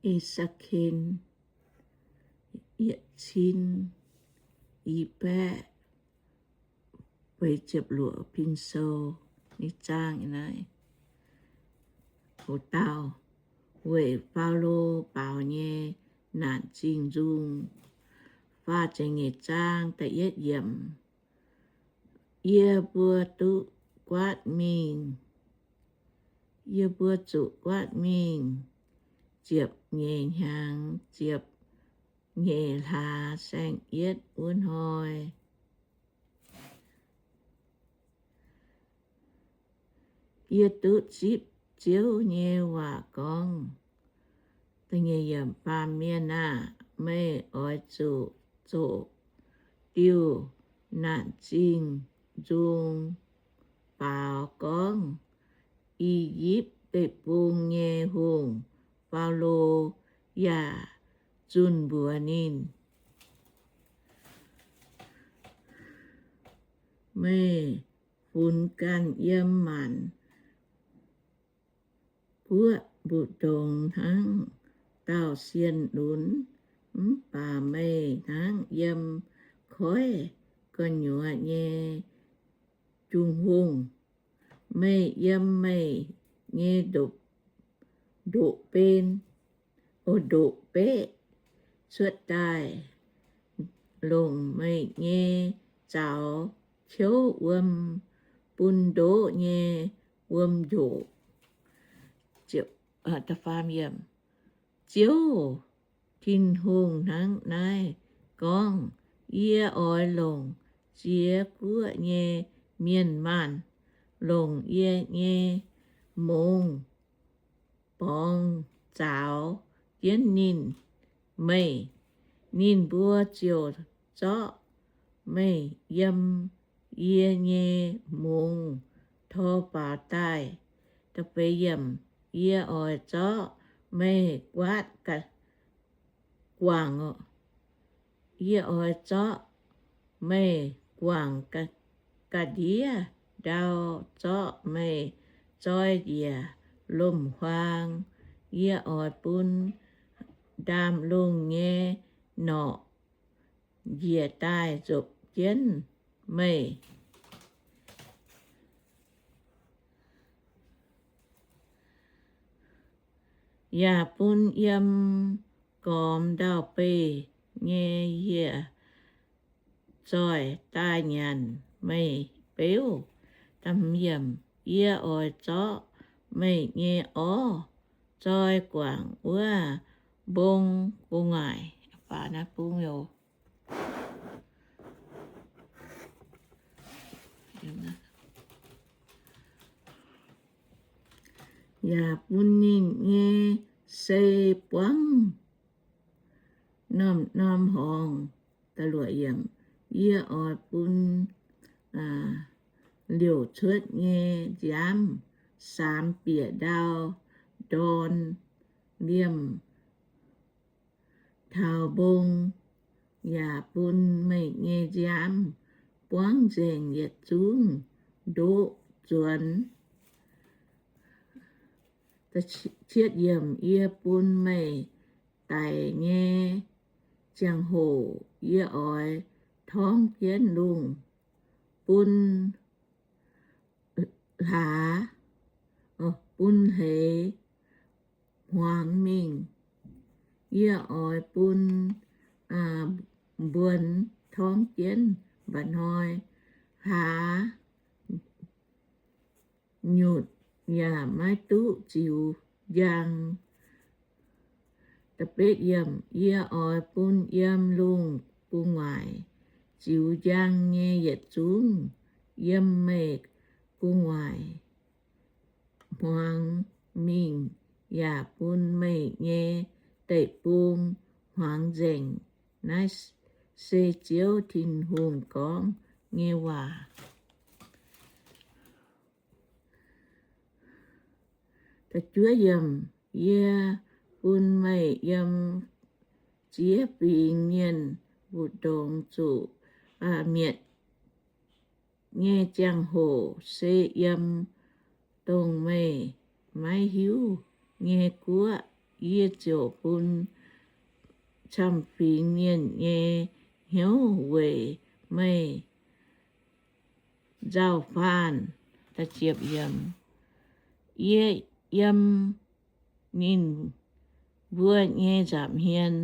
E^se^ken yietc cin i baeqv feix ziepc luoqc pin sou. Ni zaang naaiv, o dauh, weic Faalo baaux nyei naanc zingh nzung. Faah ziepc nyeic zaang da'yietv yiemc. Yie mbuo duqv guaatv mingh, yie mbuo zuqc guaatv mingh ziepc nyeic hnyangx ziepc nyeic hlaax saeng-yietv wuov hnoi. Yie duqv zipv Ziouv nyei waac gorngv, Baamh mienh aah! Meih oix zuqc zoqc diuh naanc zingh nzung baaux gorngv, I^yipv Deic-Bung nyei hungh, Faalo, yaac zunh mbuox ninh, Meih funx ganh yiem maanc guoqv mbu'ndongx hnangv dauh sienh lunx, mv baac meih hnangv yiem koiv gu'nyuoz nyei jung-hungh. Meih yiem meih nyei ndoqc ben, o, ndoqc beqv cuotv daaih, longc meih nyei zaux qiouv wuom bun ndoqv nyei wuom-njoqc. Ziouv Tin-Hungh hnangv naaiv gorngv, Yie oix longc ziex guoqv nyei mienh maanh longc yie nyei mongx borngz zaaux jienv ninh, meih, ninh mbuo ziouc zorqv meih yiem yie nyei mongx tor faaux daaih. Yie oix zorqv meih guaatv guangc, yie oix zorqv meih guangc ga'ndiev ndau, zorqv meih zoi njiec lomc-huaang. Yie oix bun ndaamv-lungh nyei norqc njiec daaih nzopv jienv meih, yaac bun yiem gormx ndau-beih nyei hieh zoih daaih nyanc meih beuv. Yie oix zorqv meih nyei orv zoi guangc wuov mbong gu'nguaaic, yaac bun ninh nyei sei buangv norm-norm horngz. Yie oix bun liouc cuotv nyei nziaamv saamx bieqc ndau ndorn liemh taux mbong, yaac bun meih nyei nziaamv buangv nzengc yietc zungv ndoqv nzuonx. Yie bun meih daic nyei ziangh hoc yie oix torngv jienv lungh bun hlaax, bun hleix hmuangx mingh. Yie oix bun mbuonx torngv jienv mba'hnoi, hlaax nyutc yaac maiv duqv ziux njang. Yie oix bun yiem lungh gu'nguaaic ziux njang nyei yietc zungv yiem meih gu'nguaaic hmuangx mingh, yaac bun meih nyei deic-bung hmuangx nzengc. Naaiv se Ziouv Tin-Hungh gorngv nyei waac. Yie bun meih yiem ziex fingx mienh mbu'ndongx zuqc mietc nyei ziangh hoc se yiem dongh meih maiv hiuv nyei guoqv. yie ziouc bun camv-fingx mienh nyei hnyouv weic meih nzauh faanh. Yie yiem ninh mbuo nyei nza'hmien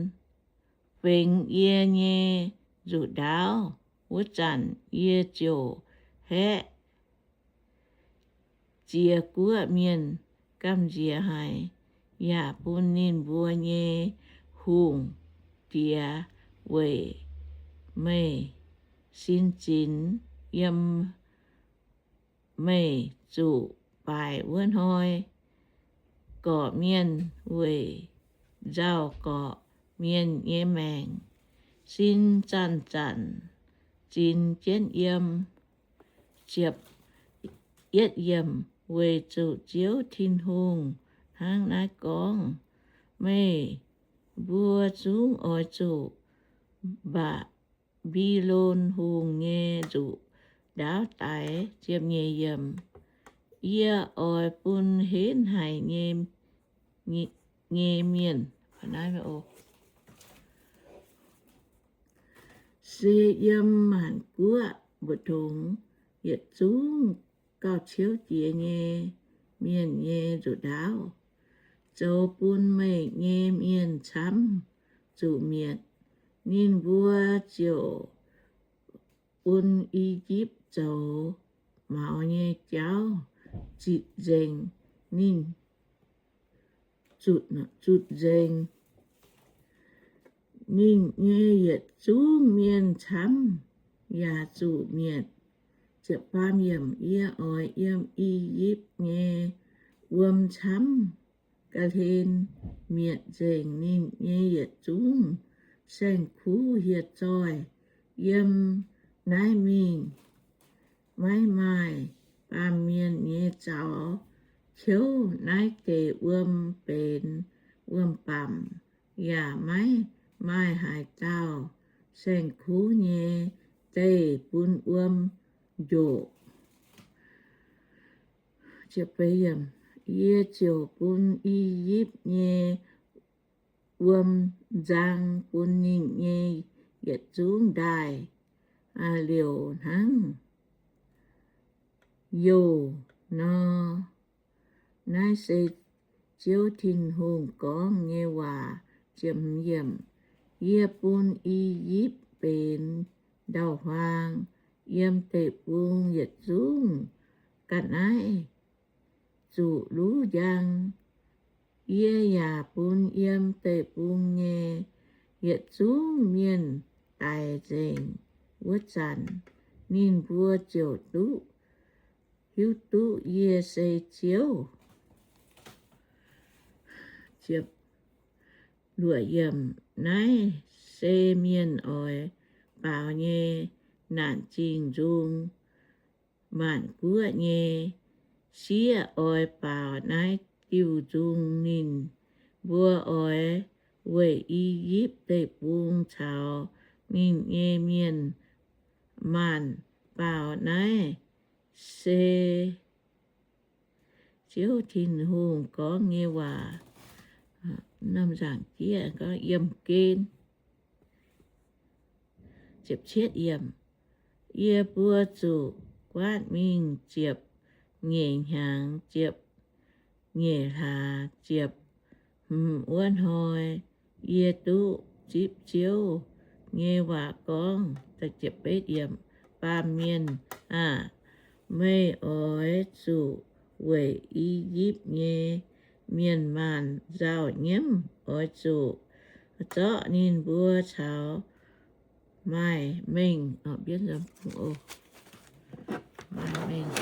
fengx yie nyei nzuqc ndaauv wuov zanc, yie ziouc haeqv ziex guoqv mienh gamh nziex haic, yaac bun ninh mbuo nyei hungh diex weic meih sin zinx yiem meih zuqc baaic wuov hnoi. Gorqv-mienh weic nzauh gorqv-mienh nyei maengc sin zanc-zanc zinx jienv yiem. Ziepc yietv yiemc. Weic zuqc Ziouv Tin-Hungh hnangv naaiv gorngv, meih mbuo zungv oix zuqc Mbaa^mbi^lon Hungh nyei nzuqc ndaauv daix. Ziepc nyeic yiemc. Yie oix bun henv haic nyei, nyei mienh se yiem maanc guoqv mbu'ndongx yietc zungv gauh ciouv jiex nyei mienh nyei nzuqc ndaauv zoux bun meih nyei mienh camv zuqc mietc. Ninh mbuo ziouc bun I^yipv zoux maux nyei jauv zitc nzengc. Ninh zutc, zutc nzengc ninh nyei yietc zungv mienh camv yaac zuqc mietc. Yie oix yiem I^yipv nyei wuom camv ga'hlen mietc nzengc ninh nyei yietc zungv saeng-kuv hieh zoih. Yiem naaiv mingh maiv maaih baamh mienh nyei zaux qiouv naaiv deic wuom benx wuom-bamc, yaac maiv maaih haaix dauh saeng-kuv nyei deih bun wuom njoqc. Yie ziouc bun I^yipv nyei wuom nzang bun ninh nyei yietc zungv ndaaih liouc hnangv youh nor. Naaiv se Ziouv Tin-Hungh gorngv nyei waac. Yie bun I^yipv benx ndau-huaang yiem deic-bung yietc zungv ga'naaiv zuqc luv njang. Yie yaac bun yiem deic-bung nyei yietc zungv mienh daix nzengc. Wuov zanc ninh mbuo ziouc duqv hiuv duqv yie se Ziouv. Naaiv se mienh oix baaux nyei naanc zingh nzung. Maanc guoqv nyei sieqv oix baaux naaiv diuh nzung. Ninh mbuo oix weic I^yipv Deic-Bung caux ninh nyei mienh maanc baaux. Naaiv se Ziouv Tin-Hungh gorngv nyei waac. Yiemh gen. Yie mbuo zuqc guaatv mingh ziepc nyeic hnyangx, ziepc nyeic hlaax, ziepc hmz wuov hnoi, yie duqv zipv Ziouv nyei waac gorngv. Baamh mienh aah! Meih oix zuqc weic I^yipv nyei mienh maanc nzauh nyiemv. Oix zuqc zorqv ninh mbuo caux maaih mengh, maaih mengh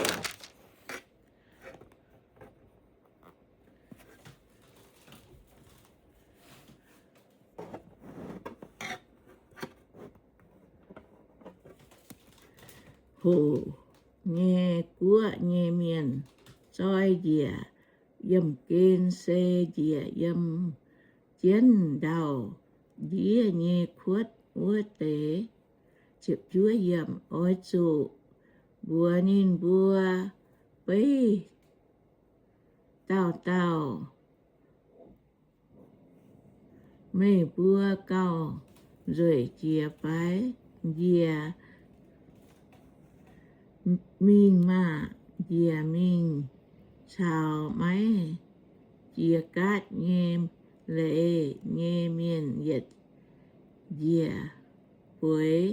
hoc nyei guoqv nyei mienh zoi njiec yiemh gen se njiec yiem jienv ndau-ndiev nyei kuotv wuov deix. Oix zuqc mbuox ninh mbuo, beiv dauh dauh Meih mbuo gauh nzueic jiex fai? Njiec mingh maah! Njiec mingh caux maiv jiex gaatv nyei leiz nyei mienh yietc njiec bueix.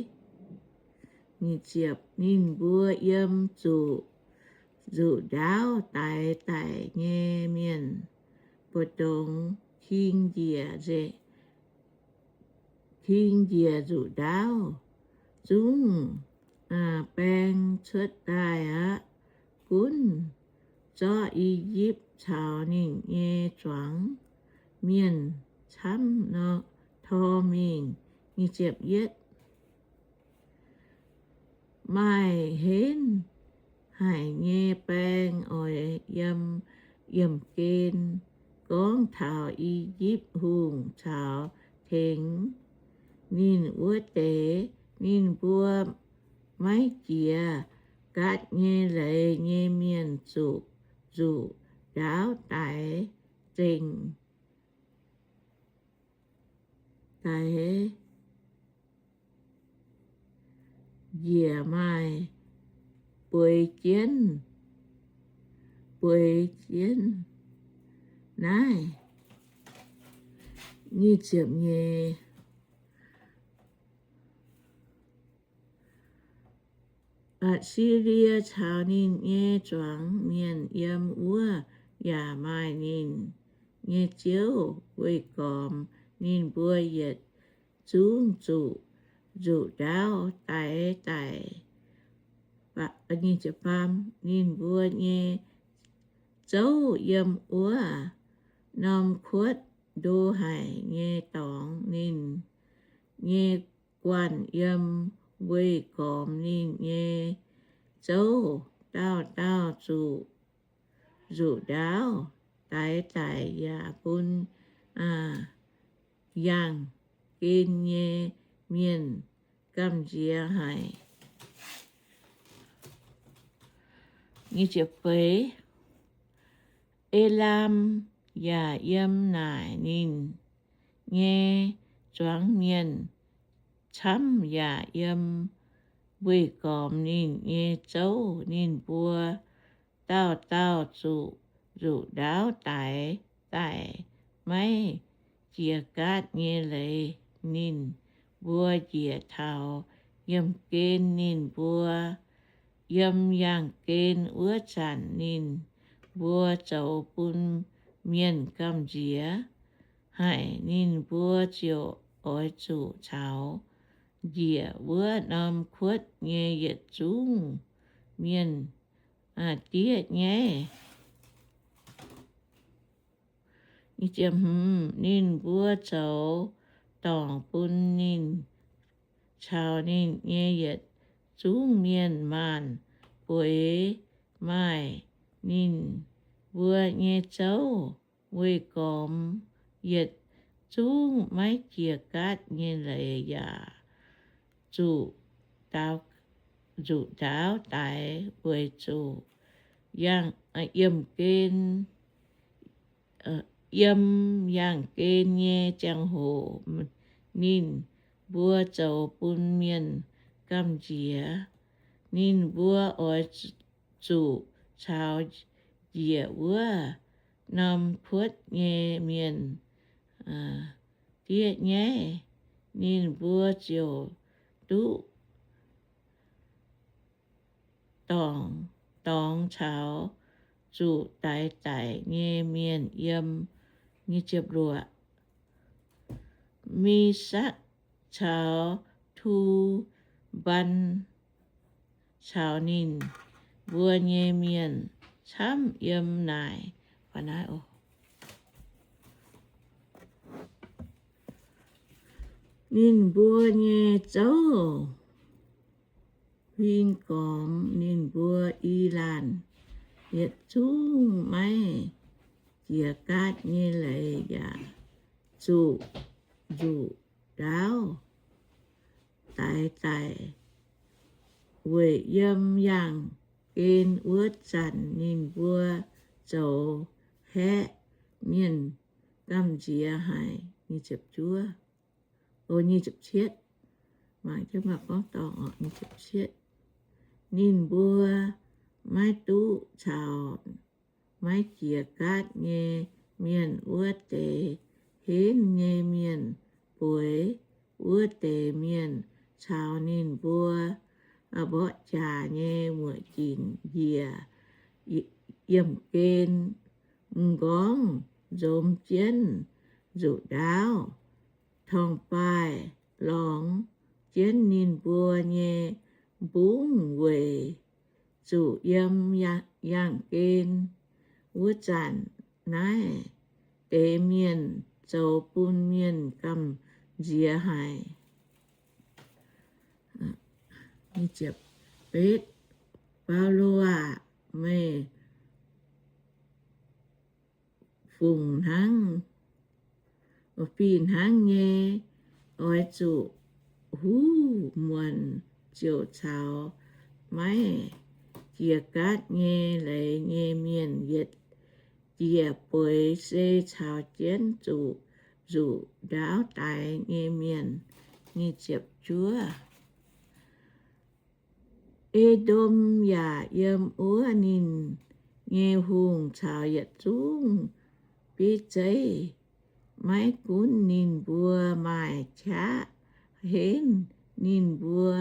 Ninh mbuo yiem zuqc nzuqc ndaauv daix daic nyei mienh mbu'ndongx king njiec nzengc, king njiec nzuqc ndaauv, zungv baeng cuotv daaih aqv. Gunv zorqv I^yipv caux ninh nyei zuangx mienh camv nor, tor mingh. Maaih henv haic nyei baeng oix yiem yiemh gen gorngv taux I^yipv Hungh caux tengx ninh wuov deix. Ninh mbuo maiv jiex gaatv nyei leiz nyei mienh zuqc nzuqc ndaauv daix zengc, daix njiec maaih bueix jienv, bueix jienv naaiv. Nyic ziepc nyeic. Atc^si^lie caux ninh nyei zuangx mienh yiem wuov yaac maaih ninh nyei ziouv weih gormx ninh mbuo yietc zungv zuqc nzuqc ndaauv daix daic. Ninh mbuo nyei zouv yiem wuov norm kuotv ndo haic nyei dorngx. Ninh nyei guanh yiem weih gormx ninh nyei zouv dauh dauh zuqc nzuqc ndaauv daix daic yaac bun yangh gen nyei mienh gamh nziex haic. Elaam yaac yiem naaic, ninh nyei zuangx mienh camv yaac yiem weih gormx ninh nyei zouv. Ninh mbuo dauh dauh zuqc nzuqc ndaauv daix daic, maiv jiex gaatv nyei leiz. Ninh mbuo njiec taux yiemh gen. Ninh mbuo yiem yangh gen wuov zanc ninh mbuo zoux bun mienh gamh nziex haic. Ninh mbuo ziouc oix zuqc caux njiec wuov norm kuotv nyei yietc zungv mienh diev nyaiv. Ninh mbuo zoux dorngc bun ninh caux ninh nyei yietc zungv mienh maanc bueix maaih ninh mbuo nyei zouv weih gormx yietc zungv maiv jiex gaatv nyei leiz yaac zuqc nzuqc ndaauv daix weic zuqc yiem gen, yiem yangh gen nyei ziangh hoc ninh mbuo zoux bun mienh gamh nziex. Ninh mbuo oix zuqc caux njiec wuov norm kuotv nyei mienh diev nyaiv. Ninh mbuo ziouc duqv dorngx caux zuqc daix daic nyei mienh yiem. Misakc caux Tu^mbaan caux ninh mbuo nyei mienh camv yiem naaic. Ninh mbuo nyei zouv huin gormx ninh mbuo i laanh yietc zungv maiv jiex gaatv nyei leiz yaac zuqc nzuqc ndaauv daix daic. Weic yiem yangh gen wuov zanc ninh mbuo zoux haeqv mienh gamh nziex haic. nyic ziepc juov, o, nyic ziepc cietv, mangc jienv maaih gorngv dorngc oc, nyic ziepc cietv. Ninh mbuo maiv duqv caux maiv jiex gaatv nyei mienh wuov deix henv nyei mienh bueix. Wuov deix mienh caux ninh mbuo mborqv jaax nyei muoc ginc njiec yiemh gen, m'nqorngv nzomz jienv nzuqc ndaauv, torngv-baaih lorngx jienv ninh mbuo nyei mbungv weic zuqc yiem yaangh gen. Wuov zanc naaiv deix mienh zoux bun mienh gamh nziex haic. Betv, Baulo aah! Meih fungc hnangv, fih hnangv nyei, oix zuqc huv muonc ziouc caux maiv jiex gaatv nyei leiz nyei mienh yietc njiec bueix, se caux jienv zuqc nzuqc ndaauv daix nyei mienh. Nyic ziepc juov. E^ndom yaac yiem wuov. Ninh nyei hungh caux yietc zungv bieiv zeiv, maiv gunv ninh mbuo maaih qaqv henv ninh mbuo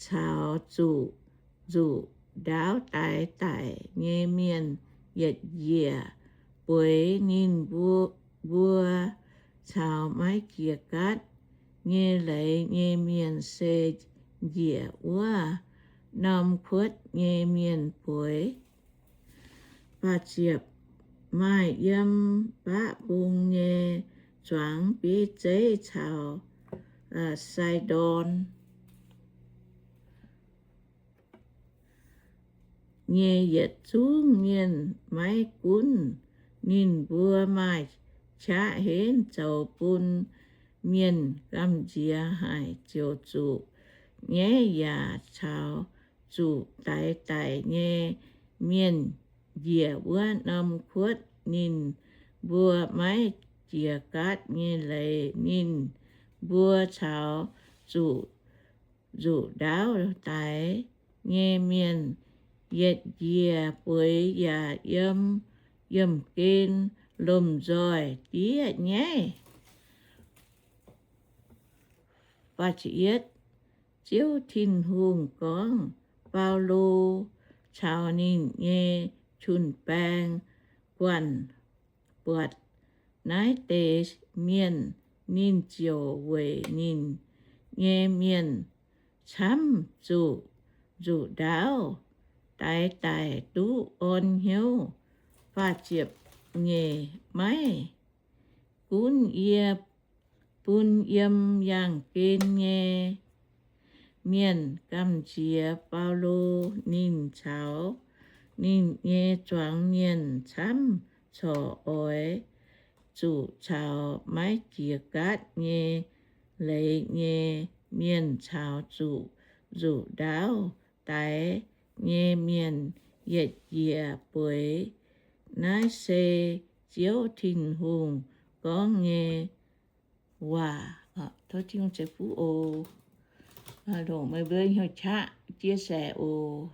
caux zuqc nzuqc ndaauv daix daic nyei mienh yietc njiec bueix. Ninh mbuo caux maiv jiex gaatv nyei leiz nyei mienh se njiec wuov norm kuotv nyei mienh bueix. Maaih yiem baqv bung nyei zuangx bieiv zeiv caux Saidon nyei yietc zungv mienh, maiv gunv ninh mbuo maaih qaqv henv zoux bun mienh gamh nziex haic, ziouc zuqc nyaiv yaac caux zuqc daix daic nyei mienh njiec wuov norm kuotv. Ninh mbuo maiv jiex gaatv nyei leiz ninh mbuo caux zuqc nzuqc ndaauv daix nyei mienh yietc njiec bueix yaac yiem yiemh gen lomh nzoih diev nyaiv. Ziouv Tin-Hungh gorngv, Baulo caux ninh nyei jun-baeng guanh buatc naaiv deix mienh, ninh ziouc weic ninh nyei mienh camv zuqc nzuqc ndaauv daix daic duqv orn hnyouv. Faah ziepc nyeic. Maiv gunv yie bun yiem yaangh gen nyei mienh gamh nziex Baulo, ninh caux ninh nyei zuangx mienh camv corc oix zuqc caux maiv jiex gaatv nyei leiz nyei mienh caux zuqc nzuqc ndaauv daix nyei mienh yietc njiec bueix. Naaiv se Ziouv Tin-Hungh gorngv nyei waac. Tov Tin-Hungh ceix fuqv oc. Longc meih mbuo hnyouv qaqv chia sẻ oc.